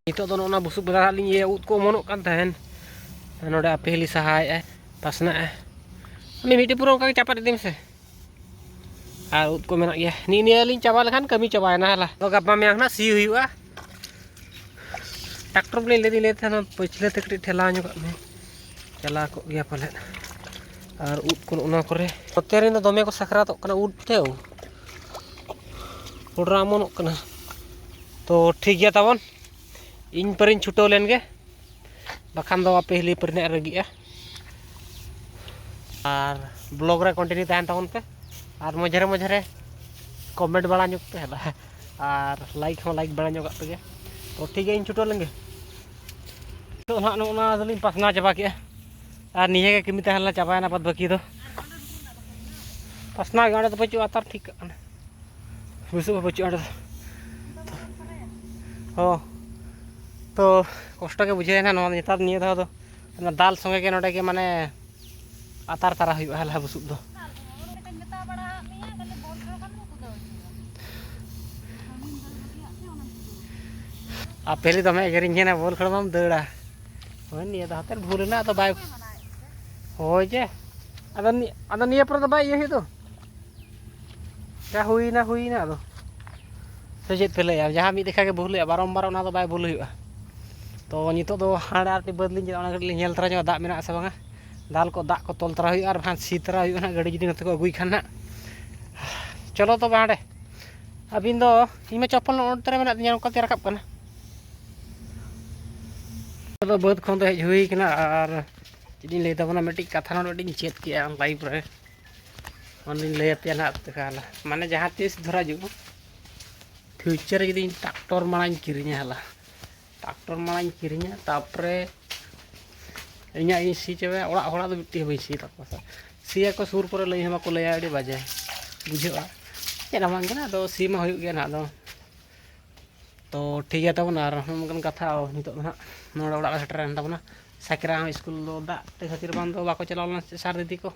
ᱱᱤᱛᱚᱜ ᱫᱚ ᱱᱚᱜᱼᱚ ᱱᱟ ᱵᱩᱥᱩᱵ ᱜᱟᱫᱟ ᱦᱟᱸᱜ ᱞᱤᱧ ᱤᱭᱟᱹᱭᱟ, ᱩᱫ ᱠᱚ ᱚᱢᱚᱱᱚᱜ ᱠᱟᱱ ᱛᱟᱦᱮᱱ᱾ ᱱᱚᱰᱮ ᱟᱯᱮ ᱦᱚᱸᱞᱤᱧ ᱥᱟᱦᱟᱭᱮᱫᱼᱟ, ᱯᱟᱥᱱᱟᱜᱼᱟ᱾ ᱩᱱᱤ ᱢᱤᱫᱴᱤᱡ ᱯᱩᱨᱟᱹ ᱚᱱᱠᱟ ᱜᱮ ᱪᱟᱯᱟᱫ ᱤᱫᱤ ᱢᱮᱥᱮ᱾ ᱟᱨ ᱩᱫ ᱠᱚ ᱢᱮᱱᱟᱜ ᱜᱮᱭᱟ, ᱱᱤᱜ ᱱᱤᱭᱟᱹ ᱞᱤᱧ ᱪᱟᱵᱟ ᱞᱮᱠᱷᱟᱱ ᱠᱟᱹᱢᱤ ᱪᱟᱵᱟᱭᱮᱱᱟ ᱦᱟᱞᱟ᱾ ᱟᱫᱚ ᱜᱟᱯᱟ ᱢᱮᱭᱟᱝ ᱱᱟᱜ ᱥᱤ ᱦᱩᱭᱩᱜᱼᱟ᱾ ᱴᱨᱟᱠᱴᱚᱨ ᱵᱟᱹᱞᱤᱧ ᱞᱟᱹᱭ ᱫᱤᱧ ᱞᱟᱹᱭ ᱛᱟᱦᱮᱱᱟ, ᱯᱟᱹᱪᱷᱞᱟᱹ ᱛᱮ ᱠᱟᱹᱴᱤᱡ ᱴᱷᱮᱞᱟᱣ ᱧᱚᱜᱟᱜ ᱢᱮ, ᱪᱟᱞᱟᱣ ᱠᱚᱜ ᱜᱮᱭᱟ ᱯᱟᱞᱮᱫ᱾ ᱟᱨ ᱩᱫ ᱠᱚ ᱚᱱᱟ ᱠᱚᱨᱮ, ᱱᱚᱛᱮ ᱨᱮᱱ ᱫᱚ ᱫᱚᱢᱮ ᱠᱚ ᱥᱟᱠᱨᱟᱛᱚᱜ ᱠᱟᱱᱟ ᱩᱫ ᱛᱮ, ᱯᱚᱰᱨᱟ ᱚᱢᱚᱱᱚᱜ ᱠᱟᱱᱟ᱾ ᱛᱚ ᱴᱷᱤᱠ ᱜᱮᱭᱟ ᱛᱟᱵᱚᱱ, ᱤᱧ ᱯᱟᱹᱨᱤᱧ ᱪᱷᱩᱴᱟᱹᱣ ᱞᱮᱱ ᱜᱮ, ᱵᱟᱠᱷᱟᱱ ᱫᱚ ᱟᱯᱮ ᱦᱤᱞᱤ ᱯᱟᱹᱨᱤ ᱱᱟᱜ ᱨᱟᱹᱜᱤᱜᱼᱟ᱾ ᱟᱨ ᱵᱞᱚᱜ ᱨᱮ ᱠᱚᱱᱴᱤᱱᱤᱭᱩ ᱛᱟᱦᱮᱱ ᱛᱟᱵᱚᱱ ᱯᱮ, ᱟᱨ ᱢᱚᱡᱷᱮ ᱨᱮ ᱢᱚᱡᱷᱮ ᱨᱮ ᱠᱚᱢᱮᱱᱴ ᱵᱟᱲᱟ ᱧᱚᱜ ᱯᱮ ᱦᱮᱞᱟ, ᱟᱨ ᱞᱟᱭᱤᱠ ᱦᱚᱸ ᱞᱟᱭᱤᱠ ᱵᱟᱲᱟ ᱧᱚᱜ ᱠᱟᱜ ᱯᱮᱜᱮ᱾ ᱛᱚ ᱴᱷᱤᱠ ᱜᱮᱭᱟ, ᱤᱧ ᱪᱷᱩᱴᱟᱹᱣ ᱞᱮᱱ ᱜᱮ᱾ ᱱᱤᱛᱚᱜ ᱦᱟᱸᱜ ᱱᱚᱜᱼᱚ ᱱᱚᱣᱟ ᱫᱚᱞᱤᱧ ᱯᱟᱥᱱᱟᱣ ᱪᱟᱵᱟ ᱠᱮᱜᱼᱟ, ᱟᱨ ᱱᱤᱭᱟᱹ ᱜᱮ ᱠᱟᱹᱢᱤ ᱛᱟᱦᱮᱸ ᱞᱮᱱᱟ, ᱪᱟᱵᱟᱭᱮᱱᱟ ᱵᱟᱫ ᱵᱟᱹᱠᱤ ᱫᱚ᱾ ᱯᱟᱥᱱᱟᱣ ᱜᱮ, ᱚᱸᱰᱮ ᱫᱚ ᱵᱟᱹᱪᱩᱜᱼᱟ, ᱟᱛᱟᱨ ᱴᱷᱤᱠ ᱠᱟᱜ ᱠᱟᱱᱟ, ᱵᱩᱥᱩᱵ ᱦᱚᱸ ᱵᱟᱹᱪᱩᱜᱼᱟ ᱚᱸᱰᱮ ᱫᱚ᱾ ᱦᱚᱸ, ᱛᱚ ᱠᱚᱥᱴᱚ ᱜᱮ ᱵᱩᱡᱷᱟᱹᱣᱮᱱᱟ ᱱᱚᱣᱟ ᱱᱮᱛᱟᱨ ᱱᱤᱭᱟᱹ ᱫᱷᱟᱣ ᱫᱚ, ᱚᱱᱟ ᱫᱟᱞ ᱥᱚᱸᱜᱮ ᱜᱮ ᱱᱚᱸᱰᱮ ᱜᱮ ᱢᱟᱱᱮ ᱟᱛᱟᱨ ᱛᱟᱨᱟ ᱦᱩᱭᱩᱜᱼᱟ ᱦᱟᱞᱟ ᱵᱩᱥᱩᱵ ᱫᱚ᱾ ᱟᱯᱮ ᱦᱤᱞᱤ ᱫᱚᱢᱮ ᱮᱜᱮᱨᱤᱧ ᱠᱟᱱᱟ, ᱵᱚᱞ ᱠᱷᱮᱞ ᱢᱟᱢ ᱫᱟᱹᱲᱟ᱾ ᱦᱳᱭ, ᱱᱤᱭᱟᱹ ᱫᱷᱟᱣ ᱛᱮᱫ ᱵᱷᱩᱞ ᱮᱱᱟ, ᱟᱫᱚ ᱵᱟᱭ, ᱦᱳᱭ ᱡᱮ, ᱟᱫᱚ ᱱᱤ-, ᱟᱫᱚ ᱱᱤᱭᱟᱹ ᱯᱚᱨᱮ ᱫᱚ ᱵᱟᱭ ᱤᱭᱟᱹ ᱦᱩᱭᱩᱜ ᱫᱚ᱾ ᱡᱟ ᱦᱩᱭᱱᱟ, ᱦᱩᱭᱱᱟ ᱟᱫᱚ᱾ ᱥᱮ ᱪᱮᱫ ᱯᱮ ᱞᱟᱹᱭᱟ? ᱡᱟᱦᱟᱸ ᱢᱤᱫ ᱫᱮᱠᱷᱟ ᱜᱮ ᱵᱷᱩᱞ ᱦᱩᱭᱩᱜᱼᱟ, ᱵᱟᱨᱚᱢᱵᱟᱨ ᱚᱱᱟ ᱫᱚ ᱵᱟᱭ ᱵᱷᱩᱞ ᱦᱩᱭᱩᱜᱼᱟ᱾ ᱛᱚ ᱱᱤᱛᱚᱜ ᱫᱚ ᱦᱟᱸᱰᱮ ᱟᱨ ᱢᱤᱫᱴᱤᱡ ᱵᱟᱹᱫᱽ ᱞᱤᱧ ᱪᱟᱞᱟᱜᱼᱟ, ᱚᱱᱟ ᱠᱟᱹᱴᱤᱡ ᱞᱤᱧ ᱧᱮᱞ ᱛᱚᱨᱟ ᱧᱚᱜᱼᱟ, ᱫᱟᱜ ᱢᱮᱱᱟᱜᱼᱟ ᱥᱮ ᱵᱟᱝᱟ᱾ ᱫᱟᱞ ᱠᱚ, ᱫᱟᱜ ᱠᱚ ᱛᱚᱞ ᱛᱚᱨᱟ ᱦᱩᱭᱩᱜᱼᱟ, ᱟᱨ ᱵᱟᱠᱷᱟᱱ ᱥᱤ ᱛᱚᱨᱟ ᱦᱩᱭᱩᱜᱼᱟ ᱱᱟᱦᱟᱜ, ᱜᱟᱹᱰᱤ ᱡᱩᱫᱤ ᱱᱚᱛᱮ ᱠᱚ ᱟᱹᱜᱩᱭ ᱠᱷᱟᱱ ᱱᱟᱦᱟᱜ᱾ ᱪᱚᱞᱚ ᱛᱚᱵᱮ ᱦᱟᱸᱰᱮ, ᱟᱹᱵᱤᱱ ᱫᱚ, ᱤᱧ ᱢᱟ ᱪᱚᱯᱯᱚᱞ ᱱᱚᱛᱮ ᱨᱮ ᱢᱮᱱᱟᱜ ᱛᱤᱧᱟ, ᱱᱚᱝᱠᱟ ᱛᱮ ᱨᱟᱠᱟᱵ ᱠᱟᱱᱟ᱾ ᱱᱤᱛᱚᱜ ᱫᱚ ᱵᱟᱹᱫᱽ ᱠᱷᱚᱱ ᱫᱚ ᱦᱮᱡ ᱦᱩᱭ ᱠᱟᱱᱟ, ᱟᱨ ᱪᱮᱫ ᱤᱧ ᱞᱟᱹᱭ ᱛᱟᱵᱚᱱᱟ, ᱢᱤᱫᱴᱤᱡ ᱠᱟᱛᱷᱟ ᱱᱚᱰᱮ ᱢᱤᱫᱴᱤᱡ ᱤᱧ ᱪᱮᱫ ᱠᱮᱜᱼᱟ ᱞᱟᱭᱤᱯᱷ ᱨᱮ, ᱚᱱᱟᱧ ᱞᱟᱹᱭ ᱟᱯᱮᱭᱟ ᱱᱟᱦᱟᱜ᱾ ᱛᱟᱦᱚᱞᱮ ᱢᱟᱱᱮ ᱡᱟᱦᱟᱸ ᱛᱤᱥ ᱫᱷᱚᱨᱟ ᱡᱩᱜ ᱯᱷᱤᱭᱩᱪᱟᱨ ᱨᱮ ᱡᱩᱫᱤ ᱤᱧ ᱴᱨᱟᱠᱴᱚᱨ ᱢᱟᱲᱟᱝ ᱤᱧ ᱠᱤᱨᱤᱧᱟ ᱦᱟᱞᱟ, ᱴᱨᱟᱠᱴᱚᱨ ᱢᱟᱲᱟᱝ ᱤᱧ ᱠᱤᱨᱤᱧᱟ, ᱛᱟᱨᱯᱚᱨᱮ ᱤᱧᱟᱹᱜ ᱤᱧ ᱥᱤ ᱪᱟᱵᱟᱭᱟ, ᱚᱲᱟᱜ ᱦᱚᱲᱟᱜ ᱫᱚ ᱢᱤᱫᱴᱤᱡ ᱦᱚᱸ ᱵᱟᱹᱧ ᱥᱤ ᱛᱟᱠᱚᱣᱟ᱾ ᱥᱤᱭᱟᱠᱚ ᱥᱩᱨ ᱠᱚᱨᱮ, ᱞᱟᱹᱭ ᱦᱚᱸ ᱵᱟᱠᱚ ᱞᱟᱹᱭᱟ, ᱟᱹᱰᱤ ᱵᱟᱡᱮ ᱵᱩᱡᱷᱟᱹᱜᱼᱟ᱾ ᱪᱮᱫ ᱦᱚᱸ ᱵᱟᱝ ᱠᱟᱱᱟ, ᱟᱫᱚ ᱥᱤ ᱢᱟ ᱦᱩᱭᱩᱜ ᱜᱮᱭᱟ ᱱᱟᱦᱟᱜ᱾ ᱟᱫᱚ ᱛᱚ ᱴᱷᱤᱠ ᱜᱮᱭᱟ ᱛᱟᱵᱚᱱ, ᱟᱨ ᱱᱚᱜᱼᱚ ᱱᱚᱝᱠᱟᱱ ᱠᱟᱛᱷᱟ᱾ ᱱᱤᱛᱚᱜ ᱫᱚ ᱱᱟᱦᱟᱜ ᱱᱚᱰᱮ ᱚᱲᱟᱜ ᱞᱮ ᱥᱮᱴᱮᱨᱮᱱ ᱛᱟᱵᱚᱱᱟ᱾ ᱥᱟᱠᱨᱟ ᱦᱚᱸ ᱥᱠᱩᱞ ᱫᱚ ᱫᱟᱜ ᱛᱮ ᱠᱷᱟᱹᱛᱤᱨ ᱵᱟᱝ ᱫᱚ ᱵᱟᱠᱚ ᱪᱟᱞᱟᱣ ᱞᱮᱱᱟ ᱥᱟᱨ ᱫᱤᱫᱤ ᱠᱚ᱾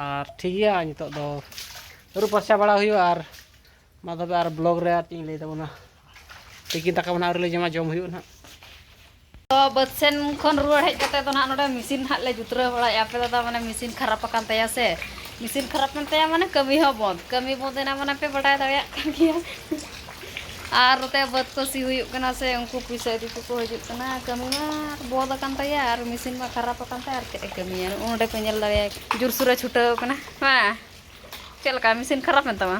ᱟᱨ ᱴᱷᱤᱠ ᱜᱮᱭᱟ, ᱱᱤᱛᱚᱜ ᱫᱚ ᱟᱹᱨᱩᱵ ᱯᱷᱟᱨᱪᱟ ᱵᱟᱲᱟ ᱦᱩᱭᱩᱜᱼᱟ, ᱟᱨ ᱢᱟ ᱛᱚᱵᱮ ᱟᱨ ᱵᱞᱚᱜ ᱨᱮ ᱟᱨ ᱪᱮᱫ ᱤᱧ ᱞᱟᱹᱭ ᱛᱟᱵᱚᱱᱟ, ᱛᱤᱠᱤᱱ ᱫᱟᱠᱟ ᱢᱟ ᱱᱟᱦᱟᱜ ᱟᱹᱣᱨᱤ ᱞᱮ ᱡᱚᱢᱟ, ᱡᱚᱢ ᱦᱩᱭᱩᱜᱼᱟ ᱱᱟᱦᱟᱜ᱾ ᱛᱚ ᱵᱟᱹᱫᱽ ᱥᱮᱱ ᱠᱷᱚᱱ ᱨᱩᱣᱟᱹᱲ ᱦᱮᱡ ᱠᱟᱛᱮ ᱫᱚ ᱱᱟᱦᱟᱜ ᱱᱚᱰᱮ ᱢᱮᱥᱤᱱ ᱦᱟᱸᱜ ᱞᱮ ᱡᱩᱛᱨᱟᱹᱣ ᱵᱟᱲᱟᱭᱮᱫᱼᱟ᱾ ᱟᱯᱮ ᱫᱟᱫᱟ ᱢᱟᱱᱮ ᱢᱮᱥᱤᱱ ᱠᱷᱟᱨᱟᱯ ᱟᱠᱟᱱ ᱛᱟᱭᱟ ᱥᱮ, ᱢᱮᱥᱤᱱ ᱠᱷᱟᱨᱟᱯ ᱮᱱ ᱛᱟᱭᱟ ᱢᱟᱱᱮ ᱠᱟᱹᱢᱤ ᱦᱚᱸ ᱵᱚᱱᱫ, ᱠᱟᱹᱢᱤ ᱵᱚᱱᱫ ᱮᱱᱟ ᱢᱟᱱᱮ ᱯᱮ ᱵᱟᱰᱟᱭ ᱫᱟᱲᱮᱭᱟᱜ ᱠᱟᱱ ᱜᱮᱭᱟ᱾ ᱟᱨ ᱱᱚᱛᱮ ᱵᱟᱹᱫᱽ ᱠᱚ ᱥᱤ ᱦᱩᱭᱩᱜ ᱠᱟᱱᱟ ᱥᱮ, ᱩᱱᱠᱩ ᱯᱩᱭᱥᱟᱹ ᱤᱫᱤ ᱠᱚᱠᱚ ᱦᱤᱡᱩᱜ ᱠᱟᱱᱟ, ᱠᱟᱹᱢᱤ ᱢᱟ ᱵᱚᱱᱫ ᱟᱠᱟᱱ ᱛᱟᱭᱟ ᱟᱨ ᱢᱮᱥᱤᱱ ᱢᱟ ᱠᱷᱟᱨᱟᱯ ᱟᱠᱟᱱ ᱛᱟᱭᱟ, ᱟᱨ ᱪᱮᱫ ᱮ ᱠᱟᱹᱢᱤᱭᱟ? ᱱᱚᱜᱼᱚ ᱱᱚᱰᱮ ᱯᱮ ᱧᱮᱞ ᱫᱟᱲᱮᱭᱟᱭ, ᱡᱳᱨᱥᱳᱨᱮ ᱪᱷᱩᱴᱟᱹᱣ ᱠᱟᱱᱟ᱾ ᱢᱟ ᱪᱮᱫ ᱞᱮᱠᱟ ᱢᱮᱥᱤᱱ ᱠᱷᱟᱨᱟᱯ ᱮᱱ ᱛᱟᱢᱟ?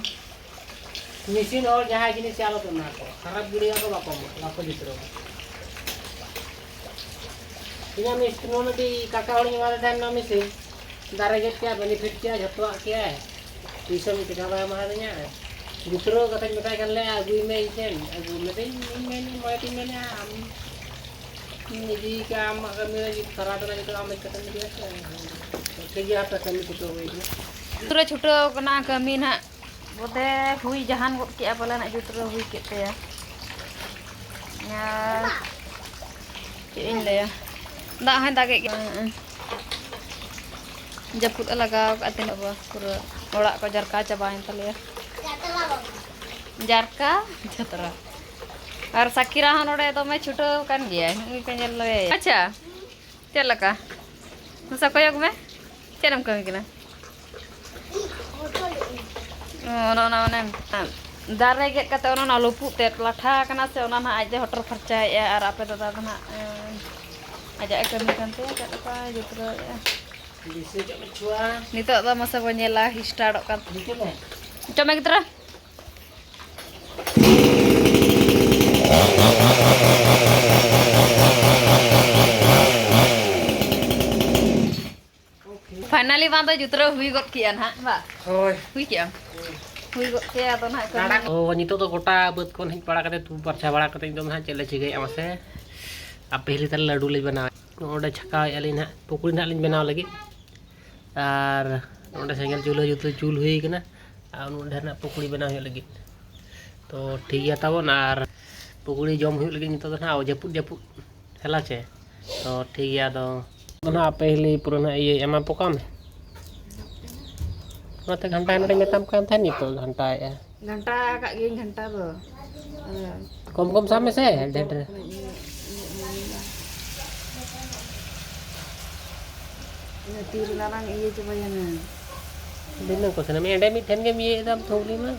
ᱢᱮᱥᱤᱱ ᱦᱚᱲ ᱡᱟᱦᱟᱸᱭ ᱡᱤᱱᱤᱥ ᱜᱮ ᱟᱞᱚ ᱯᱮ ᱮᱢᱟ ᱠᱚᱣᱟ, ᱠᱷᱟᱨᱟᱯ ᱜᱤᱰᱤᱭᱟ ᱠᱚ, ᱵᱟᱠᱚ ᱮᱢᱚᱜ, ᱵᱟᱠᱚ ᱡᱩᱛ ᱨᱮᱦᱚᱸ᱾ ᱤᱧᱟᱹᱜ ᱢᱤᱥ-, ᱱᱚᱣᱟ ᱢᱤᱫᱴᱤᱡ ᱠᱟᱠᱟ ᱦᱚᱲᱤᱧ ᱮᱢᱟᱫᱮ ᱛᱟᱦᱮᱱ ᱱᱚᱣᱟ ᱢᱮᱥᱤᱱ, ᱫᱟᱨᱮ ᱜᱮᱫ ᱠᱮᱜᱼᱟ, ᱵᱮᱱᱤᱯᱷᱤᱴ ᱠᱮᱜᱼᱟ, ᱡᱷᱚᱛᱚᱣᱟᱜ ᱠᱮᱜᱼᱟᱭ᱾ ᱯᱩᱭᱥᱟᱹ ᱢᱤᱫ ᱴᱟᱠᱟ ᱵᱟᱭ ᱮᱢᱟᱫᱤᱧᱟ᱾ ᱡᱩᱛᱨᱟᱹᱣ ᱠᱟᱛᱷᱟᱧ ᱢᱮᱛᱟᱭ ᱠᱟᱱ, "ᱞᱮ ᱟᱹᱜᱩᱭ ᱢᱮ ᱤᱧ ᱴᱷᱮᱱ, ᱟᱹᱜᱩ ᱢᱮ", ᱤᱧ ᱢᱮᱱ, ᱢᱚᱱᱮ ᱛᱤᱧ ᱢᱮᱱᱮᱫᱼᱟ, ᱟᱢ ᱤᱧ ᱤᱫᱤ ᱠᱟᱜᱼᱟ ᱟᱢᱟᱜ ᱠᱟᱹᱢᱤ ᱨᱮ, ᱡᱩᱫᱤ ᱠᱷᱟᱨᱟᱯ ᱮᱱᱟ, ᱡᱩᱫᱤ ᱟᱢ ᱦᱮᱡ ᱠᱟᱛᱮᱢ ᱤᱫᱤᱭᱟ ᱥᱮ᱾ ᱴᱷᱤᱠ ᱜᱮᱭᱟ, ᱦᱟᱯᱮ ᱠᱟᱹᱢᱤ ᱪᱷᱩᱴᱟᱹᱣ ᱦᱩᱭ ᱠᱟᱱᱟ᱾ ᱯᱩᱨᱟᱹ ᱪᱷᱩᱴᱟᱹᱣ ᱠᱟᱱᱟ ᱠᱟᱹᱢᱤ ᱱᱟᱦᱟᱜ, ᱵᱚᱫᱮ ᱦᱩᱭ ᱡᱟᱦᱟᱱ ᱜᱚᱫ ᱠᱮᱜᱼᱟ ᱯᱟᱞᱮ ᱱᱟᱜ, ᱡᱩᱛᱨᱟᱹᱣ ᱦᱩᱭ ᱠᱮᱫ ᱛᱟᱭᱟ᱾ ᱟᱨ ᱪᱮᱫ ᱤᱧ ᱞᱟᱹᱭᱟ, ᱫᱟᱜ ᱦᱚᱸᱭ ᱫᱟᱜᱮᱫ ᱜᱮᱭᱟ᱾ ᱡᱟᱹᱯᱩᱫ ᱮ ᱞᱟᱜᱟᱣ ᱠᱟᱜᱼᱟ ᱛᱤᱱᱟᱹᱜ ᱵᱚ-, ᱯᱩᱨᱟᱹ ᱚᱲᱟᱜ ᱠᱚ ᱡᱟᱨᱠᱟᱣ ᱪᱟᱵᱟᱭᱮᱱ ᱛᱟᱞᱮᱭᱟ᱾ ᱡᱟᱨᱠᱟ ᱡᱟᱛᱨᱟ᱾ ᱟᱨ ᱥᱟᱠᱤᱨᱟ ᱦᱚᱸ ᱱᱚᱰᱮ ᱫᱚᱢᱮ ᱪᱷᱩᱴᱟᱹᱣ ᱟᱠᱟᱱ ᱜᱮᱭᱟᱭ, ᱱᱩᱜᱼᱩᱭ ᱯᱮ ᱧᱮᱞ ᱞᱮᱭᱟ᱾ ᱟᱪᱪᱷᱟ, ᱪᱮᱫ ᱞᱮᱠᱟ? ᱢᱟᱥᱮ ᱠᱚᱭᱚᱜ ᱢᱮ, ᱪᱮᱫ ᱮᱢ ᱠᱟᱹᱢᱤ ᱠᱟᱱᱟ? ᱚ, ᱚᱱᱟ, ᱚᱱᱟ, ᱚᱱᱮ, ᱫᱟᱨᱮ ᱜᱮᱫ ᱠᱟᱛᱮ ᱚᱱᱟ, ᱚᱱᱟ ᱞᱩᱯᱩᱜ ᱛᱮᱫ ᱞᱟᱴᱷᱟ ᱟᱠᱟᱱᱟ ᱥᱮ, ᱚᱱᱟ ᱱᱟᱦᱟᱜ ᱟᱡ ᱫᱚ ᱦᱚᱴᱚᱨ ᱯᱷᱟᱨᱪᱟᱭᱮᱫᱼᱟ᱾ ᱟᱨ ᱟᱯᱮ ᱫᱟᱫᱟ ᱫᱚ ᱱᱟᱦᱟᱜ, ᱮᱸ, ᱟᱡᱟᱜ ᱮ ᱠᱟᱹᱢᱤ ᱠᱟᱱ ᱛᱟᱭᱟ, ᱪᱮᱫ ᱞᱮᱠᱟᱭ ᱡᱩᱛᱨᱟᱹᱣᱮᱫᱼᱟ᱾ ᱱᱤᱛᱚᱜ ᱫᱚ ᱢᱟᱥᱮ ᱵᱚ ᱧᱮᱞᱟ, ᱥᱴᱟᱨᱴᱚᱜ ᱠᱟᱱ᱾ ᱦᱤᱡᱩᱜ ᱢᱮ᱾ ᱪᱚ ᱢᱮ ᱜᱤᱫᱽᱨᱟᱹ᱾ ᱯᱷᱟᱭᱱᱟᱞᱤ ᱵᱟᱝ ᱫᱚ ᱡᱩᱛᱨᱟᱹᱣ ᱦᱩᱭ ᱜᱚᱫ ᱠᱮᱜᱼᱟ ᱱᱟᱦᱟᱜ, ᱵᱟ? ᱦᱳᱭ᱾ ᱦᱩᱭ ᱠᱮᱜᱼᱟᱢ? ᱦᱩᱭ ᱜᱚᱫ ᱠᱮᱜᱼᱟ, ᱟᱫᱚ ᱱᱟᱦᱟᱜ ᱠᱟᱹᱢᱤ ᱛᱚ ᱱᱤᱛᱚᱜ ᱫᱚ ᱜᱚᱴᱟ ᱵᱟᱹᱫᱽ ᱠᱷᱚᱱ ᱦᱮᱡ ᱵᱟᱲᱟ ᱠᱟᱛᱮ, ᱛᱩᱯᱩ ᱯᱷᱟᱨᱪᱟ ᱵᱟᱲᱟ ᱠᱟᱛᱮ, ᱱᱤᱛᱚᱜ ᱫᱚ ᱱᱟᱦᱟᱜ ᱪᱮᱫ ᱞᱮ ᱪᱤᱠᱟᱹᱭᱮᱫᱼᱟ ᱢᱟᱥᱮ? ᱟᱨ ᱯᱟᱹᱦᱤᱞ ᱛᱟᱦᱞᱮ ᱞᱟᱹᱰᱩ ᱞᱮ ᱵᱮᱱᱟᱣᱟ᱾ ᱱᱚᱰᱮ ᱪᱷᱟᱠᱟᱣᱮᱫᱼᱟ ᱞᱤᱧ ᱱᱟᱦᱟᱜ, ᱯᱩᱠᱷᱨᱤ ᱱᱟᱦᱟᱜ ᱞᱤᱧ ᱵᱮᱱᱟᱣ ᱞᱟᱹᱜᱤᱫ᱾ ᱟᱨ ᱱᱚᱰᱮ ᱥᱮᱸᱜᱮᱞ ᱪᱩᱞᱦᱟᱹ ᱡᱩᱛ ᱡᱩᱞ ᱦᱩᱭ ᱠᱟᱱᱟ᱾ ᱟᱨ ᱩᱱᱟᱹᱜ ᱰᱷᱮᱨ ᱨᱮᱱᱟᱜ ᱯᱩᱠᱲᱤ ᱵᱮᱱᱟᱣ ᱦᱩᱭᱩᱜ ᱞᱟᱹᱜᱤᱫ᱾ ᱛᱚ ᱴᱷᱤᱠ ᱜᱮᱭᱟ ᱛᱟᱵᱚᱱ, ᱟᱨ ᱯᱩᱠᱲᱤ ᱡᱚᱢ ᱦᱩᱭᱩᱜ ᱞᱟᱹᱜᱤᱫ ᱱᱤᱛᱚᱜ ᱫᱚ ᱱᱟᱦᱟᱜ ᱡᱟᱹᱯᱩᱫ ᱡᱟᱹᱯᱩᱫ ᱦᱮᱞᱟ ᱪᱮ᱾ ᱛᱚ ᱴᱷᱤᱠ ᱜᱮᱭᱟ, ᱟᱫᱚ ᱟᱫᱚ ᱱᱟᱦᱟᱜ ᱟᱯᱮ ᱦᱤᱞᱤ ᱯᱩᱨᱟᱹ ᱱᱟᱦᱟᱜ ᱤᱭᱟᱹ ᱮᱢᱟ ᱯᱚ ᱠᱟᱢ᱾ ᱚᱱᱟᱛᱮ ᱜᱷᱟᱱᱴᱟᱭ ᱱᱚᱰᱮᱧ ᱢᱮᱛᱟᱢ ᱠᱟᱱ ᱛᱟᱦᱮᱸᱫ, ᱱᱤᱛᱚᱜ ᱜᱷᱟᱱᱴᱟᱭᱮᱫᱼᱟ᱾ ᱜᱷᱟᱱᱴᱟ ᱟᱠᱟᱫ ᱜᱤᱭᱟᱹᱧ ᱜᱷᱟᱱᱴᱟ ᱫᱚ᱾ ᱟᱫᱚ ᱠᱚᱢ ᱠᱚᱢ ᱥᱟᱵ ᱢᱮᱥᱮ, ᱰᱷᱮᱨ ᱰᱷᱮᱨ᱾ ᱤᱧᱟᱹᱜ ᱛᱤ ᱨᱮᱱᱟᱜ ᱵᱟᱝ ᱤᱭᱟᱹ ᱪᱟᱵᱟᱭᱮᱱᱟ᱾ ᱫᱤᱱᱟᱹᱢ ᱠᱚ ᱥᱮᱱᱚᱜ ᱢᱮ, ᱮᱸᱰᱮ ᱢᱤᱫ ᱴᱷᱮᱱ ᱜᱮᱢ ᱤᱭᱟᱹᱭᱮᱫᱟ ᱛᱷᱩᱜᱞᱤ ᱢᱟ᱾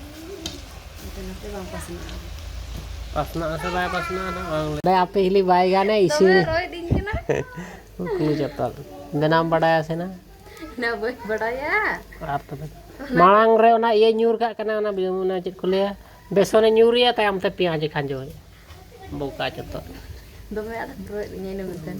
ᱦᱟᱱᱛᱮ ᱱᱟᱛᱮ ᱵᱟᱝ ᱯᱟᱥᱱᱟᱜᱼᱟ᱾ ᱯᱟᱥᱱᱟᱜ ᱟᱥᱮ ᱵᱟᱭ ᱯᱟᱥᱱᱟᱜᱼᱟ ᱱᱟᱜ ᱵᱟᱝ ᱞᱟᱹᱭ᱾ ᱟᱯᱮ ᱦᱤᱞᱤ ᱵᱟᱭ ᱜᱟᱱᱟ ᱤᱥᱤᱱ᱾ ᱫᱚᱢᱮ ᱨᱚᱭ ᱫᱤᱧ ᱠᱟᱱᱟ᱾ ᱩᱱᱠᱩ ᱡᱚᱛᱚ ᱵᱮᱱᱟᱣ ᱵᱟᱰᱟᱭᱟ ᱥᱮ ᱱᱟ? ᱚᱱᱟ ᱵᱟᱹᱧ ᱵᱟᱰᱟᱭᱟ᱾ ᱟᱨ ᱛᱚᱵᱮ ᱢᱟᱲᱟᱝ ᱨᱮ ᱚᱱᱟ ᱤᱭᱟᱹ ᱧᱩᱨ ᱠᱟᱜ ᱠᱟᱱᱟ, ᱚᱱᱟ ᱵᱤ-, ᱚᱱᱟ ᱪᱮᱫ ᱠᱚ ᱞᱟᱹᱭᱟ, ᱵᱮᱥᱚᱱᱮ ᱧᱩᱨ ᱮᱭᱟ, ᱛᱟᱭᱚᱢ ᱛᱮ ᱯᱮᱸᱭᱟᱡᱽ ᱮ ᱠᱷᱟᱸᱡᱚᱭᱟ᱾ ᱵᱚᱠᱟ ᱡᱚᱛᱚ᱾ ᱫᱚᱢᱮ ᱟᱫᱚ ᱨᱚᱭ ᱫᱤᱧ ᱤᱱᱟᱹ ᱢᱮᱱᱛᱮ᱾